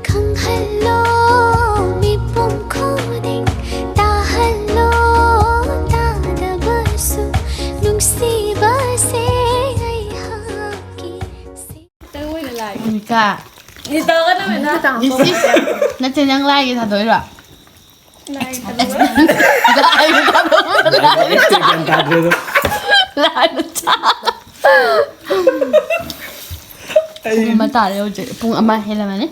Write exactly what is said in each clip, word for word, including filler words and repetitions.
ꯈꯪꯍꯜꯂꯣ ꯃꯤꯄꯨꯝ ꯈꯨꯗꯤꯡ, ꯇꯥꯍꯜꯂꯣ ꯇꯥꯗꯕꯁꯨ, ꯅꯨꯡꯁꯤꯕꯁꯦ ꯑꯩꯍꯥꯛꯀꯤ ꯁꯤ- ꯃꯣꯅꯤꯀꯥ꯫ ꯏꯁ, ꯏꯁ, ꯅꯠꯇꯦ, ꯅꯪ ꯂꯥꯏꯒꯤ ꯊꯥꯗꯣꯛꯏꯔꯣ? ꯂꯥꯏꯒꯤ ꯊꯥꯗꯣꯛꯄ꯫ ꯂꯥꯏꯒꯤ ꯊꯥꯗꯣꯛꯄ꯫ ꯂꯥꯏꯒꯤ ꯊꯥꯗꯣꯛꯄ꯫ ꯄꯨꯡ ꯑꯃ ꯇꯥꯔꯦ ꯍꯧꯖꯤꯛ꯫ ꯄꯨꯡ ꯑꯃ ꯍꯦꯜꯂꯝꯃꯅꯤ꯫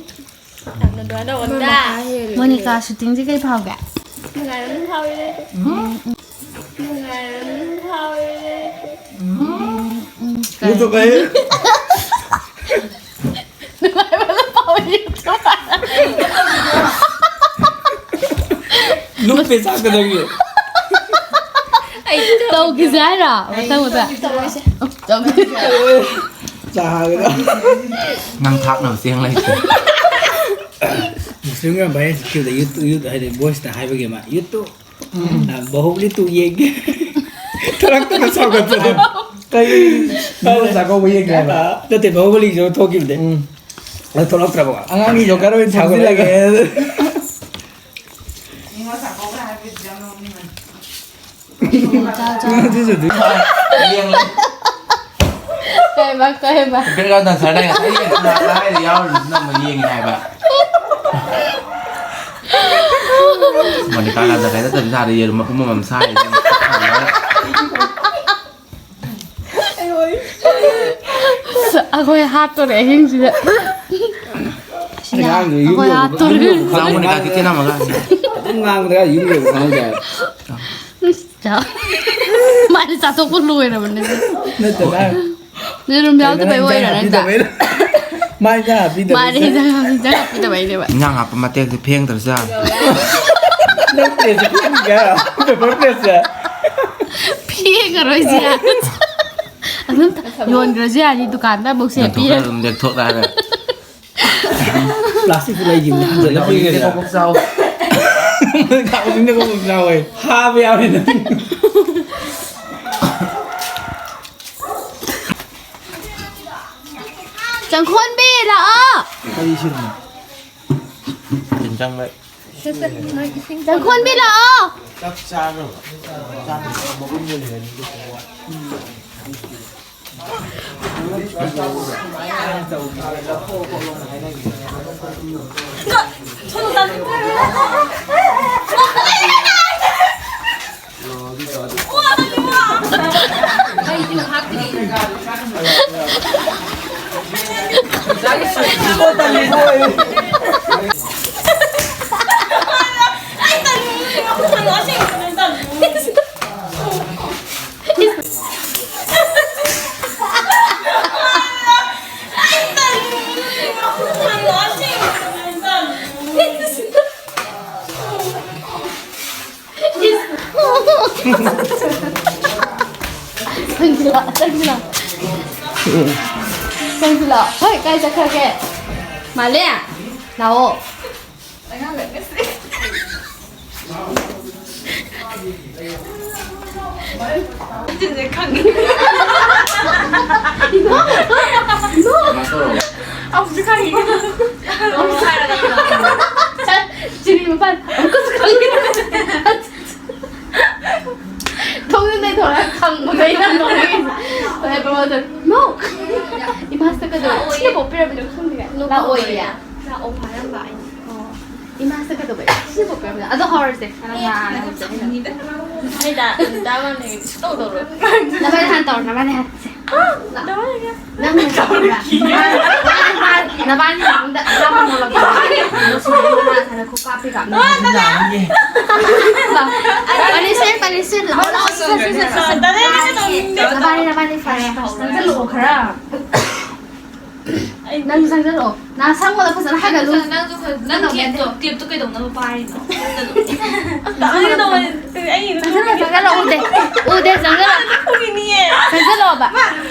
ꯌꯥꯝꯅ ꯑꯗꯨꯃꯥꯏꯅ ꯇꯧꯒꯅꯨꯗ꯫ ꯃꯣꯅꯤꯀꯥ, ꯁꯨꯇꯤꯡꯁꯦ ꯀꯩ ꯐꯥꯎꯒꯦ? ꯅꯨꯡꯉꯥꯏꯕ ꯑꯗꯨꯝ ꯐꯥꯎꯏ꯫ ꯎꯝ, ꯎꯝ꯫ ꯅꯨꯡꯉꯥꯏꯕ ꯑꯗꯨꯝ ꯐꯥꯎꯏ꯫ ꯎꯝ, ꯎꯝ, ꯀꯩ? ꯅꯨꯡꯉꯥꯏꯕ ꯑꯗꯨꯝ ꯐꯥꯎꯏ꯫ ꯂꯨꯞꯄꯦ ꯆꯥꯛꯀꯗꯧꯒꯤ꯫ ꯇꯧꯈꯤꯁꯦ ꯍꯥꯏꯔꯣ? ꯃꯊꯪ, ꯃꯊꯪ꯫ ꯇꯧꯈꯤꯁꯦ꯫ ꯇꯧꯈꯤꯁꯦ꯫ ꯆꯥꯒꯗꯧ꯫ ꯅꯪ ꯊꯥꯛꯅꯕ ꯆꯦꯡ ꯂꯩꯇꯦ꯫ ꯃꯨꯁꯂꯤꯝꯒ ꯚꯥꯏꯔꯦꯜ ꯆꯠꯈꯤꯕꯗ ꯌꯨꯠ, ꯌꯨꯠ ꯍꯥꯏꯗꯤ ꯚꯣꯏꯁꯇ ꯍꯥꯏꯕꯒꯤ ꯑꯃ, ꯌꯨꯠꯇꯨ, ꯎꯝ꯫ ꯑ, ꯕꯥꯍꯨꯕꯂꯤ ꯇꯨ ꯌꯦꯡꯒꯦ꯫ ꯊꯣꯔꯛꯇꯅ ꯁꯥꯎꯒꯠꯄꯗꯣ꯫ ꯀꯩ? ꯅꯪꯅ ꯆꯥꯛꯀꯧꯕ ꯌꯦꯡꯒꯦ ꯍꯥꯏꯕ? ꯅꯠꯇꯦ, ꯕꯥꯍꯨꯕꯂꯤꯁꯨ ꯊꯣꯛꯈꯤꯕꯗꯤ꯫ ꯎꯝ꯫ ꯑꯗꯨ ꯊꯣꯛꯂꯛꯇ꯭ꯔꯕ? ꯑꯉꯥꯡꯒꯤ ꯖꯣꯀꯔ ꯑꯣꯏꯅ ꯁꯥꯎꯒꯠꯂꯒꯦ꯫ ꯁꯥꯎꯒꯠꯂꯒꯦ꯫ ꯆꯥ, ꯆꯥ꯫ ꯑꯗꯨꯁꯨ ꯑꯗꯨꯝ ꯌꯦꯡꯂꯦ꯫ ꯀꯩꯕ, ꯀꯩꯕ? Background dancer ꯅ ꯉꯁꯥꯏ ꯌꯦꯡ-, ꯀꯅꯥ, ꯀꯅꯥ ꯍꯥꯏꯔꯤꯗꯤ ꯌꯥꯎꯔꯤꯗꯨꯅ ꯑꯃꯨꯛ ꯌꯦꯡꯉꯤ ꯍꯥꯏꯕ꯫ ꯃꯣꯅꯤꯀꯥ ꯂꯥꯟꯖꯈꯥꯏ ꯅꯠꯇꯕꯤ ꯁꯥꯔꯦ, ꯌꯦꯔꯨꯝ ꯃꯄꯨꯝ ꯑꯃꯃꯝ ꯁꯥꯔꯦ꯫ ꯑꯁ, ꯑꯩꯈꯣꯏ ꯍꯥꯠꯇꯣꯔꯦ ꯑꯍꯤꯡꯁꯤꯗ꯫ ꯑꯉꯥꯡꯗꯣ ꯌꯨꯝ ꯑꯩꯈꯣꯏ ꯌꯧꯕ-, ꯍꯥꯠꯇꯣꯔꯦ꯫ ꯌꯨꯝ ꯌꯧꯕ ꯈꯪꯍꯧꯗꯦ꯫ ꯆꯥꯎ ꯃꯣꯅꯤꯀꯥ, ꯈꯤꯇꯪ ꯆꯦꯟꯅꯝꯃꯒ꯫ ꯑꯗꯨꯝ ꯉꯥꯡꯕꯗ ꯌꯨꯝ ꯌꯧꯕ ꯈꯪꯍꯧꯗꯦ ꯍꯥꯏꯕ꯫ ꯆꯥꯎ꯫ ꯃꯥꯗꯤ ꯆꯥꯊꯣꯛꯄ ꯂꯣꯏꯔꯕꯅꯦ꯫ ꯅꯠꯇꯦꯗ꯫ ꯌꯦꯔꯨꯝ ꯌꯥꯎꯗꯕꯩ ꯏꯟꯖꯥꯡ ꯑꯣꯏꯔꯦ ꯅꯠꯇ꯭ꯔꯥ? ꯍꯥꯞꯄꯤꯗꯕꯩꯔ? ꯃꯥ ꯏꯟꯖꯥꯡ ꯍꯥꯞꯄꯤꯗꯕꯩ ꯃꯥꯅꯦ, ꯅꯠꯇ꯭ꯔꯥ? ꯏꯟꯖꯥꯡ ꯍꯥꯞꯄꯤꯗꯕꯩꯅꯦꯕ꯫ ꯏꯟꯖꯥꯡ ꯍꯥꯞꯄ ꯃꯇꯦꯛꯁꯦ ꯐꯦꯡꯗ꯭ꯔꯁꯨ ꯌꯥꯔꯦ꯫ ꯅꯪ ꯄ꯭ꯂꯦꯠꯁꯦ ꯐꯦꯡꯒꯦ ꯍꯥꯏꯔꯣ? ꯄꯦꯄꯔ ꯄ꯭ꯂꯦꯠꯁꯦ? ꯐꯦꯡꯉꯔꯣꯏꯁꯦ ꯌꯥꯔꯦ꯫ ꯑꯗꯨꯝ ꯌꯣꯟꯈ꯭ꯔꯁꯨ ꯌꯥꯅꯤ ꯗꯨꯀꯥꯟꯗ ꯑꯃꯨꯛꯁꯦ ꯌꯣꯟꯊꯣꯛꯈ꯭ꯔ ꯄꯤꯔꯒ꯫ ꯑꯗꯨꯝ ꯂꯦꯛꯊꯣꯛ ꯇꯥꯔꯦ꯫ ꯄ꯭ꯂꯥꯁꯇꯤꯛꯁꯨ ꯂꯩꯈꯤꯕꯅꯤ, ꯍꯟꯖꯜꯂꯛꯄ ꯌꯥꯔꯦ꯫ ꯀꯕꯣꯛ ꯆꯥꯎ꯫ ꯀꯥꯎꯁꯤꯡꯗ ꯀꯕꯣꯛ ꯆꯥꯎꯋꯦ꯫ ꯍꯥꯕ ꯌꯥꯎꯔꯦ ꯅꯪ꯫ ꯆꯪꯈꯣꯟꯕꯤ, ꯂꯥꯛꯑꯣ꯫ ꯀꯔꯤ ꯁꯤꯟꯅꯣ? ꯆꯤꯟꯖꯪ ꯂꯩ꯫ ꯆꯪꯈꯣꯟꯕꯤ, ꯂꯥꯛꯑꯣ꯫ ꯆꯥꯛ ꯆꯥꯈ꯭ꯔꯕ? ꯆꯥꯛ ꯃꯒꯨꯟ ꯂꯩꯍꯟꯅꯤꯡꯗꯦ꯫ ꯆꯪꯁꯤꯜꯂꯣ, ꯆꯪꯁꯤꯜꯂꯣ꯫ ꯆꯪꯁꯤꯜꯂꯣ꯫ ꯍꯣꯏ, ꯀꯥꯏ ꯆꯠꯈ꯭ꯔꯒꯦ? ꯃꯥꯂꯦ, ꯂꯥꯛꯑꯣ꯫ ꯑꯗꯨꯅꯦ ꯈꯪꯉꯦ꯫ ꯏꯃꯥ! ꯏꯃꯥ! ꯑꯃꯨꯛꯁꯨ ꯈꯪꯉꯦ꯫ ꯑꯃꯨꯛꯁꯨ ꯍꯥꯏꯔꯒ ꯆꯠ-, ꯆꯤꯅꯤ ꯃꯄꯥꯟ ꯑꯃꯨꯛꯀꯁꯨ ꯈꯪꯉꯦ꯫ ꯊꯣꯡꯖꯤꯟꯗꯩ ꯊꯣꯔꯛꯑ ꯈꯪꯕꯒ ꯑꯩꯅ ꯅꯣꯛꯅꯤꯡꯉꯤꯁꯦ꯫ ꯍꯣꯔꯦꯟ ꯄ꯭ꯔꯃꯣꯗ, "ꯏꯃꯥ! ꯏꯃꯥꯁꯤꯗ ꯀꯩꯗꯧꯔꯦ? ꯁꯤꯅ ꯄꯣꯛꯄꯤꯔꯕꯅ ꯈꯪꯗꯦ ꯀꯥꯏꯅ ꯅꯣꯛꯑꯣꯏꯌꯦ꯫ ꯂꯥꯛꯑꯣ ꯍꯥꯏꯔꯝꯕ ꯑꯩꯅ꯫ ꯑꯣ꯫ ꯏꯃꯥꯁꯤꯗ ꯀꯩꯗꯧꯕ? ꯁꯤꯅ ꯄꯣꯛꯄꯤꯔꯕꯅ"꯫ ꯑꯗꯣ ꯍꯧꯔꯁꯦ꯫ ꯀꯅꯥ ꯀꯅꯥ ꯍꯧꯔꯁꯦ? ꯑꯩꯗ ꯗꯥ ꯃꯥꯟꯅꯩ ꯁꯨꯇꯧ ꯇꯧꯔꯣꯏ꯫ ꯅꯕꯥꯅꯤ ꯍꯥꯟꯅ ꯇꯧꯔꯣ, ꯅꯕꯥꯅꯤ ꯍꯥꯟꯅ꯫ ꯅꯕꯥꯅꯤ ꯍꯥꯟꯅ꯫ ꯅꯪ ꯅꯕꯥꯅꯤ ꯃꯅꯨꯡꯗ ꯑꯍꯥꯟꯕ ꯅꯣꯂꯛꯄ꯫ ꯅꯕꯥꯅꯤ ꯍꯥꯟꯅ ꯈꯨꯠ ꯀꯥꯞꯄꯤ ꯀꯥꯞꯅꯤ꯫ Punishment, punishment. ꯂꯥꯛꯑꯣ, ꯂꯥꯛꯑꯣ, ꯁꯤ, ꯁꯤ, ꯁꯤ, ꯁꯤ, ꯁꯤ꯫ ꯇꯜꯂꯦ, ꯅꯕꯥꯅꯤ, ꯅꯕꯥꯅꯤ ꯐꯥꯔꯁ, ꯐꯥꯔꯁ꯫ ꯆꯪꯁꯜꯂꯛꯑꯣ ꯈꯔ꯫ ꯅꯪꯁꯨ ꯆꯪꯁꯜꯂꯛꯑꯣ꯫ ꯅꯪ ꯁꯪꯕꯗ ꯐꯖꯅ ꯍꯥꯏꯒꯠꯂꯨ꯫ ꯅꯪꯁꯨ ꯈꯔ, ꯅꯪ ꯇꯦꯞꯇꯣ, ꯇꯦꯞꯇꯣ ꯀꯩꯗꯧꯅꯕ ꯄꯥꯏꯔꯤꯅꯣ? ꯇꯜꯂꯦ, ꯇꯜꯂꯦ, ꯑꯩ ꯆꯪꯁꯜꯂꯛꯑꯣ, ꯆꯪꯁꯜꯂꯛꯑꯣ, ꯎꯗꯦ꯫ ꯎꯗꯦ, ꯆꯪꯁꯜꯂꯛꯑꯣ꯫ ꯐꯨꯒꯤꯅꯤꯌꯦ꯫ ꯆꯪꯁꯜꯂꯛꯑꯣꯕ꯫ ꯃꯥ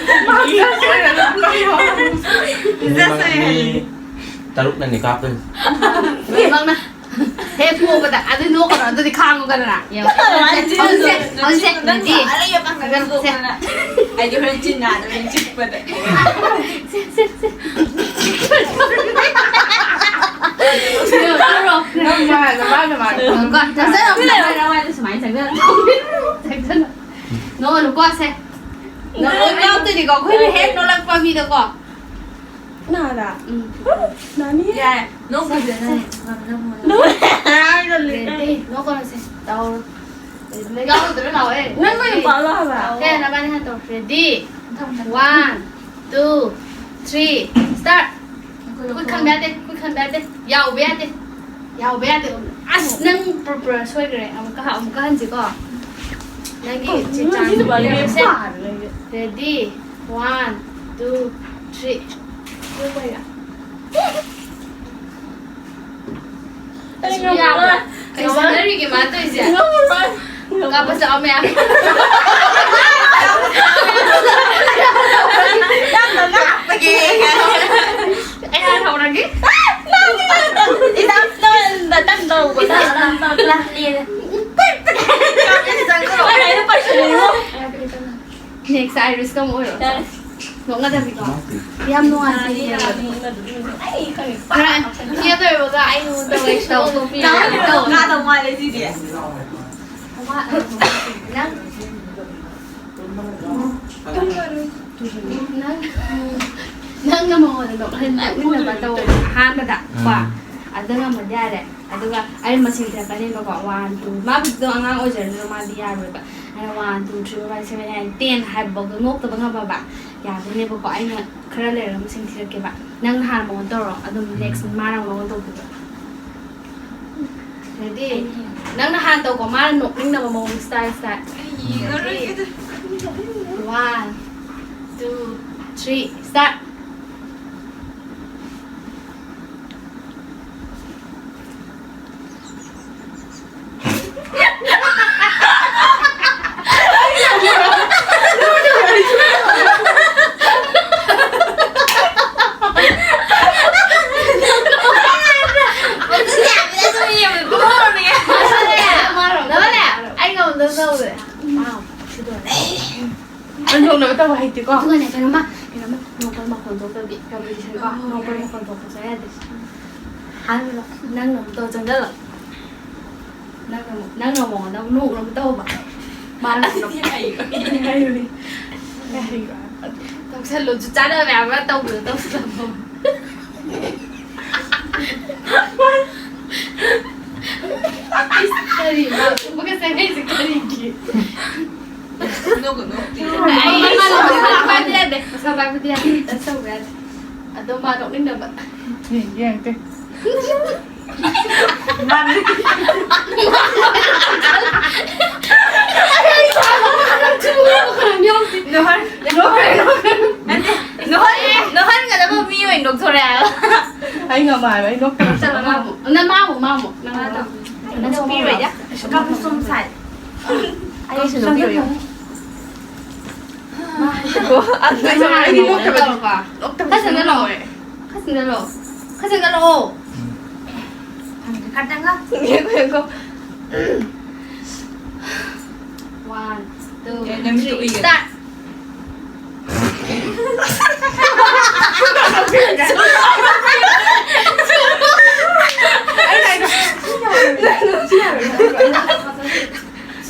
ꯃꯥ ꯆꯪꯁꯜꯂꯛꯑꯣ꯫ ꯃꯤ ꯃꯉꯥꯅꯤ꯫ ꯇꯔꯨꯛꯅꯅꯤ ꯀꯥꯞꯇꯣꯏꯁꯦ꯫ ꯂꯣꯏꯅꯃꯛꯅ꯫ ꯍꯦꯛ ꯄꯣꯕꯗ ꯑꯗꯨ ꯅꯣꯛꯀꯅꯣ, ꯑꯗꯨꯗꯤ ꯈꯥꯡꯉꯨ ꯀꯅꯥ? ꯌꯦꯡꯉꯣ꯫ ꯍꯧꯖꯤꯛꯁꯦ, ꯍꯧꯖꯤꯛꯁꯦ, ready? ꯑꯩꯗꯤ ꯍꯣꯔꯦꯟ ꯆꯤꯡ ꯅꯥꯗꯕ ꯌꯦꯡꯉꯨꯁꯦ꯫ ꯑꯩꯗꯤ ꯍꯣꯔꯦꯟ ꯆꯤꯡ ꯅꯥꯗꯕ ꯌꯦꯡꯉꯨ, ꯆꯤꯛꯄꯗ꯫ ꯁꯦ, ꯁꯦ, ꯁꯦ꯫ ꯌꯦꯡꯉꯣ, ꯇꯧꯔꯣ꯫ ꯅꯪ ꯃꯥ ꯍꯥꯏꯕ, ꯃꯥ ꯍꯥꯏꯕ, ꯃꯥ ꯍꯥꯏꯕ꯫ ꯀꯣ, ꯆꯪꯁꯤꯜꯂꯣ꯫ ꯅꯪ ꯃꯥꯏ ꯅꯃꯥꯏꯗ ꯁꯨꯃꯥꯏꯅ ꯆꯪꯁꯤꯜꯂꯣ꯫ ꯆꯪꯁꯤꯜꯂꯣ꯫ ꯅꯣꯛꯑꯅꯨꯀꯣ, ꯁꯦ꯫ ꯅꯣꯛꯑꯣ, ꯀꯥꯞꯇꯣꯏꯅꯤꯀꯣ, ꯑꯩꯈꯣꯏꯅ ꯍꯦꯛ ꯅꯣꯛꯂꯛꯄ ꯃꯤꯗꯀꯣ꯫ ꯅꯥꯗ? ꯎꯝ꯫ ꯅꯥꯅꯤ? ꯌꯥꯔꯦ꯫ ꯅꯣꯛꯄꯤꯗꯅ ꯁꯦ, ꯁꯦ꯫ ꯉꯝꯅꯕ ꯍꯣꯠꯅꯧ꯫ ꯅꯣꯛ-, ꯍꯥꯏꯔꯒ ꯂꯩ꯫ Ready? ꯅꯣꯛꯀꯅꯨꯁꯦ꯫ ꯇꯧꯔꯣ꯫ ꯌꯥꯎꯗ꯭ꯔꯦ, ꯂꯥꯛꯑꯣ, ꯑꯦ꯫ ꯅꯪ ꯑꯣꯏꯅ ꯄꯥꯜꯂꯣ ꯍꯥꯏꯕ꯫ ꯁꯦ, ꯅꯕꯥꯅꯤ ꯍꯥꯟꯅ ꯇꯧꯔꯣ꯫ Ready? ꯃꯊꯪ, ꯃꯊꯪ꯫ One, two, three, start꯫ ꯈꯨꯠ ꯈꯟꯕ ꯌꯥꯗꯦ, ꯈꯨꯠ ꯈꯟꯕ ꯌꯥꯗꯦ꯫ ꯌꯥꯎꯕ ꯌꯥꯗꯦ꯫ ꯌꯥꯎꯕ ꯌꯥꯗꯦ꯫ ꯑꯁ, ꯅꯪ ꯄꯨꯔꯥ, ꯄꯨꯔꯥ ꯁꯣꯏꯈ꯭ꯔꯦ꯫ ꯑꯃꯨꯛꯀ ꯍ-, ꯑꯃꯨꯛꯀ ꯍꯟꯁꯤꯀꯣ꯫ ꯅꯪꯒꯤ ꯆꯦ ꯆꯥꯡ ꯁꯤꯁꯨ ꯄꯥꯜꯂꯦ꯫ ꯌꯦꯡꯉꯁꯦ꯫ Ready? One, two, three꯫ ꯑꯩ ꯁꯨ ꯌꯥꯕ꯭ꯔꯥ? ꯉꯝꯃꯔꯣꯏ꯫ ꯀꯩ ꯁꯥꯟꯅꯔꯤꯒꯦ ꯃꯥ ꯇꯧꯔꯤꯁꯦ? ꯉꯝꯃꯔꯣꯏ꯫ ꯀꯥꯞꯄ ꯆꯠꯂꯣ ꯃꯌꯥꯝ꯫ ꯅꯪꯅ ꯂꯥꯛꯄꯒꯤ꯫ ꯑꯩ ꯍꯥꯟꯅ ꯍꯧꯔꯒꯦ꯫ ꯏꯅꯥꯛꯇ ꯅꯇꯟ ꯇꯧꯕꯗ꯫ ꯀꯥꯞꯄ ꯆꯠꯂꯣ꯫ ꯑꯩ ꯍꯥꯏꯅ ꯄꯥꯏꯁꯤꯜꯂꯨ꯫ Next Iris ꯀ ꯑꯃꯨꯛ ꯑꯣꯏꯔꯣ꯫ ꯌꯥꯔꯦ꯫ ꯅꯣꯛꯅꯗꯕꯤꯀꯣ꯫ ꯌꯥꯝ ꯅꯨꯡꯉꯥꯏꯇꯦ꯫ ꯑꯩ ꯈꯪꯉꯦ꯫ ꯈꯔ ꯏꯆꯦ ꯇꯧꯔꯒ ꯑꯩ ꯅꯉꯣꯟꯗ ꯋꯥꯔꯤ ꯁꯥꯟꯅꯧ꯫ ꯇꯧ, ꯇꯧ, ꯇꯧ꯫ ꯀꯥꯗꯧ ꯃꯥꯜꯂꯦ ꯁꯤꯗꯤ꯫ ꯅꯪ, ꯅꯪ, ꯅꯪꯅ ꯃꯉꯣꯟꯗ ꯅꯣꯛꯍꯟ-, ꯅꯣꯛꯃꯤꯟꯅꯕ ꯇꯧ꯫ ꯑꯍꯥꯟꯕꯗ ꯀꯣ꯫ ꯎꯝ꯫ ꯑꯗꯨ ꯉꯝꯃꯗꯤ ꯌꯥꯔꯦ꯫ ꯑꯗꯨꯒ ꯑꯩ ꯃꯁꯤꯡ ꯊꯤꯔꯛꯀꯅꯦꯕꯀꯣ, one, two꯫ ꯃꯥꯕꯨꯗꯤ ꯑꯗꯨꯝ ꯑꯉꯥꯡ ꯑꯣꯏꯖꯔꯁꯨ ꯃꯥꯗꯤ ꯌꯥꯔꯣꯏꯕ꯫ ꯑꯩꯅ one, two, three, four, five, six, seven, eight, nine, ten ꯍꯥꯏꯕꯐꯥꯎꯗ ꯅꯣꯛꯇꯕ ꯉꯝꯃꯕ ꯌꯥꯗꯣꯏꯅꯦꯕꯀꯣ꯫ ꯑꯩꯅ ꯈꯔ ꯂꯩꯔꯒ ꯃꯁꯤꯡ ꯊꯤꯔꯛꯀꯦꯕ꯫ ꯅꯪ ꯍꯥꯟꯅ ꯃꯉꯣꯟꯗ ꯇꯧꯔꯣ, ꯑꯗꯨꯝ next ꯃꯥꯅ ꯃꯉꯣꯟꯗ ꯇꯧꯕꯤꯔꯣ꯫ Ready? ꯅꯪꯅ ꯍꯥꯟꯅ ꯇꯧꯀꯣ, ꯃꯥꯅ ꯅꯣꯛꯅꯤꯡꯅꯕ ꯃꯑꯣꯡ style, style꯫ ꯑꯩ ꯌꯦꯡꯉꯔꯣꯏꯒꯦꯗ꯫ One, two, three, start꯫ ꯇꯧꯕ ꯍꯩꯇꯦꯀꯣ꯫ ꯑꯗꯨꯒꯅꯦ, ꯀꯩꯅꯣꯝꯃ, ꯀꯩꯅꯣꯝꯃ ꯅꯣꯛꯄ ꯃꯈꯣꯟ ꯊꯣꯛꯇꯕꯤ, competition ꯀꯣ, ꯑꯣ, ꯅꯣꯛꯄ ꯌꯥꯏ꯫ ꯃꯈꯣꯟ ꯊꯣꯛꯄꯁꯨ ꯌꯥꯗꯦ꯫ ꯑꯍꯥꯟꯕꯗ ꯅꯪꯅ ꯑꯃꯨꯛ ꯇꯧ, ꯆꯪꯁꯤꯜꯂꯣ꯫ ꯅꯪꯅ ꯑꯃꯨꯛ, ꯅꯪꯅ ꯑꯃꯨꯛ ꯅꯣꯛꯅꯕ ꯇꯧꯕ꯫ ꯃꯥꯅ ꯑꯃꯨꯛ ꯑꯗꯨꯗꯤ ꯍꯩꯔꯣꯏ꯫ ꯍꯩꯔꯣꯏ꯫ ꯍꯩꯔꯣꯏ꯫ ꯇꯧꯁꯜꯂꯣ, ꯆꯨꯠ ꯆꯥꯅ ꯃꯌꯥꯝ ꯑꯃ ꯇꯧꯕꯗꯣ ꯇꯧꯁꯜꯂꯣ꯫ ꯏꯁ, ꯀꯔꯤ ꯃꯥ ꯁꯨꯝꯕꯒ ꯆꯪꯉꯛꯏꯁꯦ ꯀꯔꯤꯒꯤ? ꯅꯣꯛꯀꯅꯨ꯫ ꯑꯩ ꯃꯁꯥ ꯄꯥꯏꯕꯗꯤ ꯌꯥꯗꯦ, ꯃꯁꯥ ꯄꯥꯏꯕꯗꯤ ꯌꯥꯗꯦ, ꯗꯥꯟꯁ ꯇꯧꯕ ꯌꯥꯗꯦ꯫ ꯑꯗꯣ ꯃꯥ ꯅꯣꯛꯅꯤꯡꯅꯕ꯫ ꯌꯦꯡꯒꯦ, ꯌꯦꯡꯒꯦ꯫ ꯃꯥꯅꯦ꯫ ꯅꯣꯛꯍꯟ-, ꯅꯣꯛꯍꯟ-, ꯅꯠꯇꯦ, ꯅꯣꯛꯍꯟ-, ꯅꯣꯛꯍꯟꯒꯗꯕ ꯃꯤ ꯑꯣꯏꯅ ꯅꯣꯛꯊꯣꯔꯛꯑꯦ ꯍꯥꯏꯕ꯫ ꯑꯩ ꯉꯝꯃꯣꯏ ꯍꯥꯏꯕ, ꯑꯩ ꯅꯣꯛꯇꯕ꯫ ꯆꯠꯂꯣ, ꯃꯥ ꯑꯃꯨꯛ꯫ ꯅ-, ꯃꯥ ꯑꯃꯨꯛ, ꯃꯥ ꯑꯃꯨꯛ꯫ ꯅꯪ ꯃꯥ ꯅꯣꯛꯄꯤꯔꯣꯏꯗ꯫ ꯀꯞꯄ ꯁꯣꯝ ꯁꯥꯏ꯫ ꯑꯩ ꯁꯤ ꯅꯣꯛꯄꯤꯔꯣꯏ꯫ ꯈꯔ ꯆꯪꯁꯤꯜꯂꯣ꯫ ꯈꯔ ꯆꯪꯁꯤꯜꯂꯣ꯫ ꯈꯔ ꯆꯪꯁꯤꯜꯂꯣ꯫ ꯈꯔ ꯆꯪꯁꯤꯜꯂꯣ꯫ ꯉꯥꯏꯈꯣ, ꯉꯥꯏꯈꯣ꯫ One, two, ꯑꯦ, ꯅꯪ ꯃꯤꯠꯇꯣ three, ꯎꯏꯒꯅꯨ꯫ Start.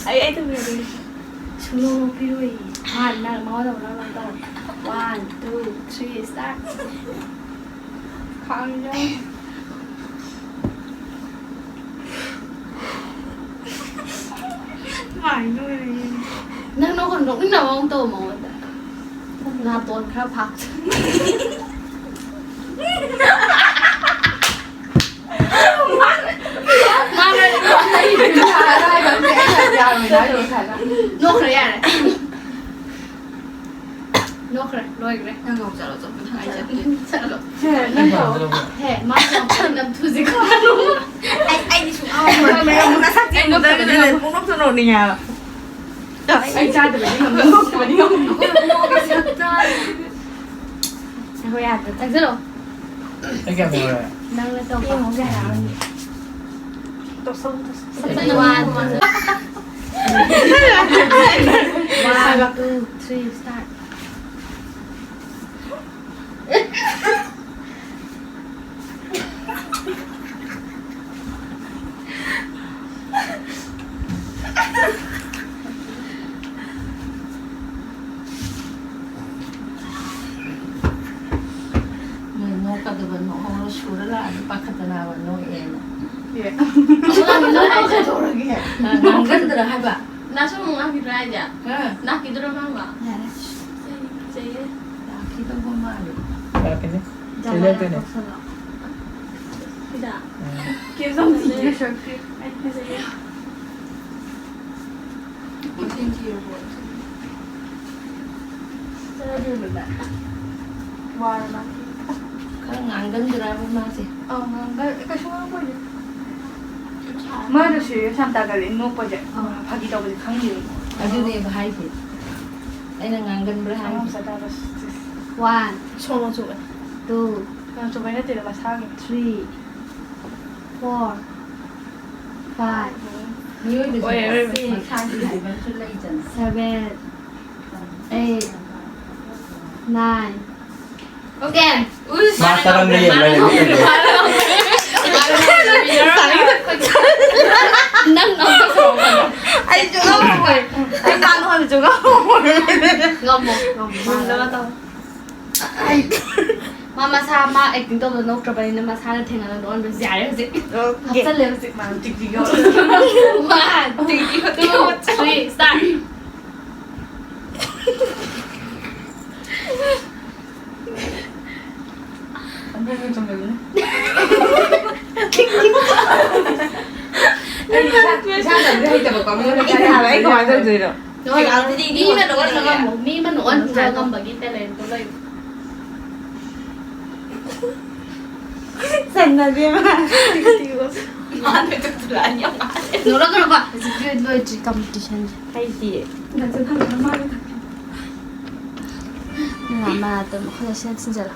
ꯑꯩ, ꯑꯩ ꯇꯧꯕꯤꯔꯒꯦ꯫ ꯁꯨꯡꯅꯣꯛ ꯅꯣꯛꯄꯤꯔꯣꯏ꯫ ꯃꯥ, ꯅꯪ ꯃꯉꯣꯟꯗ ꯑꯃꯨꯛ ꯅꯪ ꯇꯧ꯫ One, two, three, start. ꯈꯥꯡꯖꯧ꯫ ꯃꯥꯏ ꯂꯣꯏꯔꯦ꯫ ꯅꯪ ꯅꯈꯣꯟ ꯅꯣꯛꯅꯤꯡꯅꯕ ꯑꯃꯨꯛ ꯇꯧ ꯃꯉꯣꯟꯗ꯫ ꯅꯥꯇꯣꯟ ꯈꯔ ꯐꯥꯛ꯫ ꯅꯣꯛꯈ꯭ꯔꯦ, ꯌꯥꯔꯦ꯫ ꯅꯣꯛꯈ꯭ꯔꯦ, ꯂꯣꯏꯈ꯭ꯔꯦ꯫ ꯅꯪ ꯑꯃꯨꯛ ꯆꯠꯂꯣ, ꯆꯠꯂꯣ, ꯅꯪ ꯑꯩ ꯆꯠꯂꯣ꯫ ꯆꯠꯂꯣ꯫ ꯁꯦ, ꯅꯪ ꯇꯧꯔꯣ꯫ ꯍꯦ, ꯃꯥ ꯌꯥꯝ ꯀꯟꯅ ꯅꯝꯊꯨꯁꯦ ꯀꯅꯥꯅꯣ? ꯑꯩ, ꯑꯩꯗꯤ ꯁꯨꯡꯉꯝ ꯉꯝꯃꯣꯏ꯫ ꯃꯁꯛꯁꯦ ꯑꯩ ꯎꯕꯗ ꯅꯣꯛꯇꯕꯗꯤ ꯉꯝꯃꯣꯏ꯫ ꯄꯨꯡꯅꯣꯛꯇ ꯅꯣꯛꯅꯤꯡꯉꯦ ꯍꯥꯏꯕ꯫ ꯑꯩ ꯆꯥꯗꯕꯗꯤ ꯉꯝꯃꯣꯏ, ꯅꯣꯛꯇꯕꯗꯤ ꯉꯝꯃꯣꯏ꯫ ꯉꯥꯏꯈꯣ, ꯌꯥꯗ꯭ꯔꯦ꯫ ꯆꯪꯁꯤꯜꯂꯣ꯫ ꯑꯩ ꯀꯌꯥꯝ ꯂꯣꯏꯔꯦ? ꯅꯪꯅ ꯇꯧꯕ꯫ ꯌꯦꯡꯉꯨ ꯀꯌꯥ ꯌꯥꯎꯔꯝꯒꯦ꯫ ꯇꯧꯁꯜꯂꯨ, ꯇꯧꯁꯜꯂꯨ꯫ One, two, three, start. ꯅꯣꯛꯍꯧꯔ ꯁꯨꯔ ꯂꯥꯛꯑꯗꯤ ꯄꯥꯈꯠꯇꯅꯕ ꯅꯣꯛꯑꯦꯅ꯫ ꯑꯦ꯫ ꯑꯃꯨꯛ ꯂꯥꯛꯈꯤꯗ꯭ꯔꯥ ꯍꯥꯏꯁꯦ? ꯀꯩꯗꯧꯔꯒꯦ? ꯑ, ꯉꯥꯡꯒꯟꯗ꯭ꯔꯥ ꯍꯥꯏꯕ? ꯅꯥꯁꯨ ꯑꯃꯨꯛ ꯂꯥꯛꯈꯤꯗ꯭ꯔꯥ ꯍꯥꯏꯁꯦ? ꯑ꯫ ꯂꯥꯛꯈꯤꯗ꯭ꯔꯣ ꯃꯥꯡꯕ? ꯌꯥꯔꯦ꯫ ꯀꯤꯖꯩꯌꯦ꯫ ꯂꯥꯛꯈꯤꯗꯧꯕ ꯃꯥꯜꯂꯦ꯫ ꯂꯥꯛꯀꯅꯤ꯫ ꯀꯩ ꯂꯩꯔꯛꯇꯣꯏꯅꯣ? ꯁꯤꯗ꯫ ꯎꯝ꯫ ꯀꯦꯝ ꯇꯧꯗꯤꯌꯦ꯫ ꯑꯩ ꯀꯤꯖꯩꯌꯦ꯫ ꯀꯣꯏꯊꯤ ꯊꯤꯔꯕꯣ? ꯆꯠꯂꯗꯣꯏꯔꯣ ꯅꯪ? ꯋꯥꯔ ꯃꯥꯜꯂꯦ꯫ ꯈꯔ ꯉꯥꯡꯒꯟꯗ꯭ꯔꯕ ꯃꯥꯁꯦ? ꯑꯧ, ꯉꯥꯡꯒꯟ-, ꯀꯩꯁꯨ ꯉꯥꯡꯕ ꯑꯣꯏꯗꯦ꯫ ꯃꯥꯗꯣ serious ꯌꯥꯝ ꯇꯥꯒꯜꯂꯦ, ꯅꯣꯛꯄꯁꯦ꯫ ꯑꯥ꯫ ꯐꯥꯒꯤ ꯇꯧꯕꯁꯦ ꯈꯪꯗꯦꯕꯀꯣ꯫ ꯑꯗꯨꯅꯦꯕ ꯍꯥꯏꯁꯦ꯫ ꯑꯩꯅ ꯉꯥꯡꯒꯟꯕ꯭ꯔꯥ ꯍꯥꯏꯁꯦ꯫ ꯑꯉꯥꯡ ꯃꯆꯥ ꯇꯥꯕ ꯁꯤ-, ꯁꯤ-, ꯋꯥꯟ꯫ ꯁꯣꯅꯣ ꯆꯨꯕ꯫ ꯇꯨ꯫ ꯁꯣꯅꯣ ꯆꯨꯕꯩ ꯅꯠꯇꯦꯗ, ꯃꯁꯥꯒꯤ꯫ ꯊ꯭ꯔꯤ꯫ ꯐꯣꯔ꯫ ꯐꯥꯏꯚ꯫ ꯃꯤꯑꯣꯏꯕꯁꯦ ꯑꯣꯏ, ꯑꯣꯏ, ꯑꯣꯏ꯫ ꯃꯁꯥꯒꯤ ꯍꯥꯏꯕ ꯑꯃꯁꯨ ꯂꯩꯗꯅ꯫ ꯁꯚꯦꯟ꯫ ꯑꯩꯠ꯫ ꯅꯥꯏꯟ꯫ ꯇꯦꯟ꯫ ꯎꯁ! ꯃꯥ ꯇꯔꯪꯗ ꯌꯦꯡ ꯂꯩꯔꯦ꯫ ꯅꯪ ꯑꯝꯇ ꯁꯣꯔꯣꯛ ꯍꯣꯜꯂꯣ꯫ ꯑꯩꯁꯨ ꯉꯝꯃꯣꯏ꯫ ꯑꯩ ꯉꯥꯡꯕ ꯍꯣꯜꯂꯁꯨ ꯉꯝꯃꯣꯏ꯫ ꯉꯝꯃꯣ, ꯉꯝꯃꯣ꯫ ꯉꯝꯅꯕ ꯇꯧ꯫ ꯃꯥ ꯃꯁꯥ, ꯃꯥ acting ꯇꯧꯕꯗ ꯅꯣꯛꯇ꯭ꯔꯕꯅꯤꯅ ꯃꯁꯥꯅ ꯊꯦꯡꯅꯅ ꯅꯣꯛꯍꯟꯕꯁꯨ ꯌꯥꯔꯦ ꯍꯧꯖꯤꯛ꯫ ꯑꯣꯀꯦ꯫ ꯍꯥꯞꯆꯜꯂꯦ ꯍꯧꯖꯤꯛ꯫ ꯃꯥ ꯇꯤꯛ ꯇꯤꯛ ꯌꯣꯠ꯫ One, two, three, start. ꯑꯩ ꯏꯁꯥ, ꯏꯁꯥꯅ ꯑꯗꯨꯝ ꯍꯩꯇꯕꯀꯣ, ꯃꯤꯉꯣꯟꯗ ꯍꯩꯇꯦ ꯍꯥꯏꯕ, ꯑꯩ ꯀꯃꯥꯏꯅ ꯇꯧꯗꯣꯏꯅꯣ? ꯅꯣ, ꯅꯣ, ꯅꯣ, ꯃꯤ ꯑꯃ ꯅꯣꯛꯍꯟꯕ ꯉꯝꯃꯣ, ꯃꯤ ꯑꯃ ꯅꯣꯛꯍꯟꯕ ꯉꯝꯕꯒꯤ talent ꯇꯣ ꯂꯩ꯫ ꯆꯟꯅꯗꯦꯕ꯫ ꯃꯥꯅ ꯇꯨ ꯇꯨ ꯂꯥꯟ ꯌꯥꯝ ꯃꯥꯜꯂꯦ꯫ ꯅꯣꯛꯂꯛꯀꯅꯨꯀꯣ꯫ ꯍꯧꯖꯤꯛ ꯂꯣꯏꯗ꯭ꯔꯤ competition ꯁꯦ꯫ ꯍꯩꯇꯤꯌꯦ꯫ ꯃꯥ, ꯃꯥ ꯑꯗꯨꯝ ꯑꯩꯈꯣꯏꯗ ꯁꯤꯟ ꯁꯤꯟꯖꯔꯣ꯫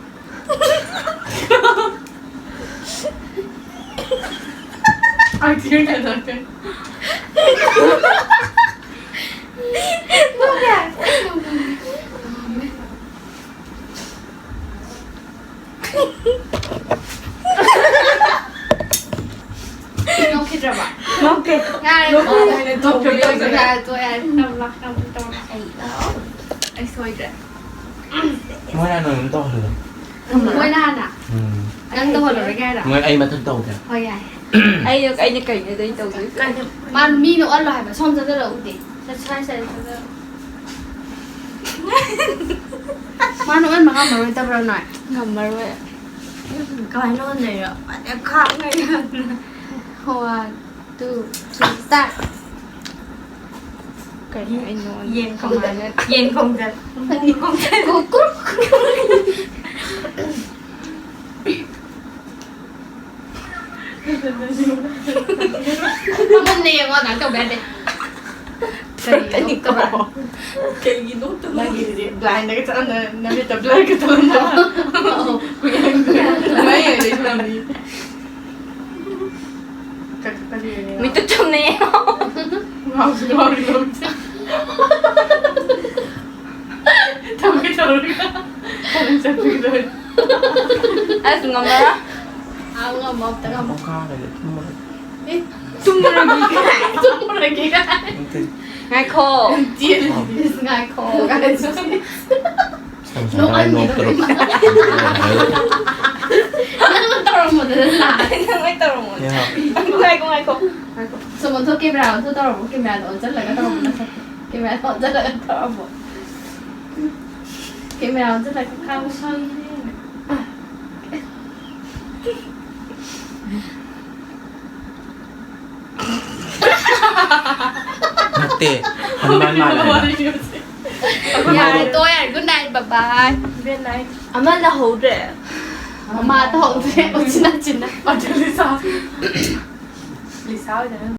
ꯅꯣꯛꯈꯤꯗ꯭ꯔꯕ? ꯅꯣꯛꯇꯦ꯫ ꯌꯥꯔꯦ, ꯅꯣꯛꯄ ꯇꯣꯛꯑꯣ꯫ ꯍꯥꯏꯅ ꯇꯣꯛꯈ꯭ꯔꯕ ꯌꯥꯔꯦ, ꯇꯣꯛꯑꯣ, ꯌꯥꯔꯦ꯫ ꯇꯧꯔꯣ, ꯇꯧꯔꯣ, ꯇꯧꯔꯣ꯫ ꯑꯩ, ꯑꯩ ꯁꯣꯏꯗ꯭ꯔꯦ꯫ ꯃꯣꯏꯅ ꯅꯣꯏ ꯑꯗꯨꯝ ꯇꯧꯍꯜꯂꯣ꯫ ꯃꯣꯏꯅ ꯍꯥꯟꯅ ꯎꯝ꯫ ꯅꯪ ꯇꯧꯍꯜꯂꯨꯔꯒꯦ ꯍꯥꯏꯔꯣ? ꯃꯣꯏ ꯑꯩ ꯃꯊꯛ ꯇꯧꯒꯦ꯫ ꯍꯣꯏ, ꯌꯥꯏ꯫ ꯑꯩꯅ, ꯑꯩꯅ ꯀꯩꯅꯣꯗꯣ ꯑꯩ ꯇꯧꯗꯣꯏꯁꯦ? ꯃꯥ ꯃꯤ ꯅꯣꯛꯍꯜꯂꯣ ꯍꯥꯏꯕ꯫ ꯁꯣꯝ ꯆꯠꯁꯤꯜꯂꯛꯎꯗꯦ꯫ ꯁ꯭ꯋꯥꯏ ꯁ꯭ꯋꯥꯏ ꯆꯠꯁꯤꯜꯂꯛꯎ꯫ ꯃꯥ ꯅꯣꯛꯍꯟꯕ ꯉꯝꯃꯔꯣꯏꯗꯕ꯭ꯔꯣ ꯅꯣꯏ? ꯉꯝꯃꯔꯣꯏ꯫ ꯀꯃꯥꯏꯅ ꯅꯣꯛꯍꯟꯗꯣꯏꯅꯣ? ꯐꯖꯅ ꯈꯥꯡꯉꯒ꯫ One, two, three, start. ꯀꯔꯤ ꯍꯥꯏꯅꯣ? ꯌꯦꯟ ꯈꯣꯡꯖꯟ꯫ ꯀꯃꯥꯏꯅ? ꯌꯦꯟ ꯈꯣꯡꯖꯟ꯫ ꯀꯨꯀꯨꯔꯨꯛ꯫ ꯃꯨꯟꯅ ꯌꯦꯡꯉꯣ, ꯑꯗꯨꯃꯥꯏꯅ ꯇꯧꯕ ꯌꯥꯗꯦ꯫ ꯀꯔꯤ ꯅꯣꯛꯇꯕ꯭ꯔꯥ? ꯀꯩꯒꯤ ꯅꯣꯛꯇꯕ꯭ꯔꯥ? ꯅꯪꯒꯤꯗꯨꯗꯤ blindꯗꯒ ꯆꯠꯂꯝꯗꯅ ꯅꯃꯤꯠꯇ blurꯒ ꯇꯧꯔꯝꯗꯅ꯫ ꯑꯣ꯫ ꯀꯨꯌꯥꯡ ꯀꯨꯌꯥꯡ ꯀꯃꯥꯏꯅ ꯌꯦꯡꯗꯣꯏꯅꯣ ꯅꯪꯗꯤ? ꯀꯛ-, ꯀꯛ-, ꯀꯛ-, ꯀꯛ-, ꯃꯤꯠꯇ ꯆꯨꯝꯅ ꯌꯦꯡꯉꯣ꯫ ꯉꯥꯎꯁꯨ ꯉꯥꯎꯔꯤ ꯂꯧꯁꯦ꯫ ꯇꯧꯒꯦ ꯇꯧꯔꯒ ꯀꯔꯟ ꯆꯠꯄꯤꯒꯦ ꯇꯧꯔꯤ꯫ ꯑꯁ, ꯉꯝꯃꯔꯣꯏ꯫ ꯑꯥ, ꯉꯝꯃꯣ, ꯑꯝꯇ ꯉꯝꯃꯣ꯫ ꯀꯣꯛ ꯀꯥꯔꯦ, ꯇꯨꯝꯃꯨꯔꯦ꯫ ꯑꯦ, ꯇꯨꯝꯃꯨꯔꯒꯦ ꯀꯥꯏ? ꯇꯨꯝꯃꯨꯔꯒꯦ ꯀꯥꯏ? ꯅꯠꯇꯦ꯫ ꯉꯥꯏꯈꯣ꯫ ꯆꯦꯜꯂꯤ꯫ ꯏꯁ, ꯉꯥꯏꯈꯣ ꯀꯥꯏ꯫ ꯅꯪ ꯉꯁꯥꯏ ꯅꯣꯛꯑꯟꯒꯦ ꯅꯣꯛꯇ꯭ꯔꯣ? ꯇꯧꯔꯝꯃꯣ꯫ ꯅꯪ ꯇꯧꯔꯝꯃꯣꯗꯅ ꯂꯥꯛꯑꯦ꯫ ꯅꯪ ꯂꯣꯏ ꯇꯧꯔꯝꯃꯣ꯫ ꯌꯥ꯫ ꯉꯥꯏꯈꯣ, ꯉꯥꯏꯈꯣ꯫ ꯉꯥꯏꯈꯣ꯫ ꯁꯨꯝ ꯑꯣꯟꯊꯣꯛ, camera ꯑꯣꯟꯊꯣꯛ ꯇꯧꯔꯝꯃꯣ, cameraꯗꯣ ꯑꯣꯟꯁꯤꯜꯂꯒ ꯇꯧꯔꯝꯃꯣ ꯅꯁꯛꯇꯣ꯫ Cameraꯗꯣ ꯑꯣꯟꯁꯤꯜꯂꯒ ꯇꯧꯔꯝꯃꯣ꯫ Camera ꯑꯣꯟꯁꯤꯜꯂꯒ ꯈꯥꯡꯉꯣ, ꯈꯥꯡꯉꯣ꯫ ꯅꯠꯇꯦ, ꯍꯅꯨꯃꯥꯟ ꯃꯥꯜꯂꯦ ꯍꯥꯏꯕ꯫ ꯌꯥꯔꯦ, ꯇꯣ, ꯌꯥꯔꯦ, good night, bye bye꯫ Good night꯫ ꯑꯃ ꯂꯧꯍꯧꯗ꯭ꯔꯦ꯫ ꯃꯥ ꯇꯧꯍꯧꯗ꯭ꯔꯦ, ꯎꯆꯤꯟ ꯅꯥꯆꯤꯟꯅ꯫ ꯑꯗꯨ ꯂꯤꯁꯥ꯫ ꯂꯤꯁꯥ ꯑꯣꯏꯗꯅ꯫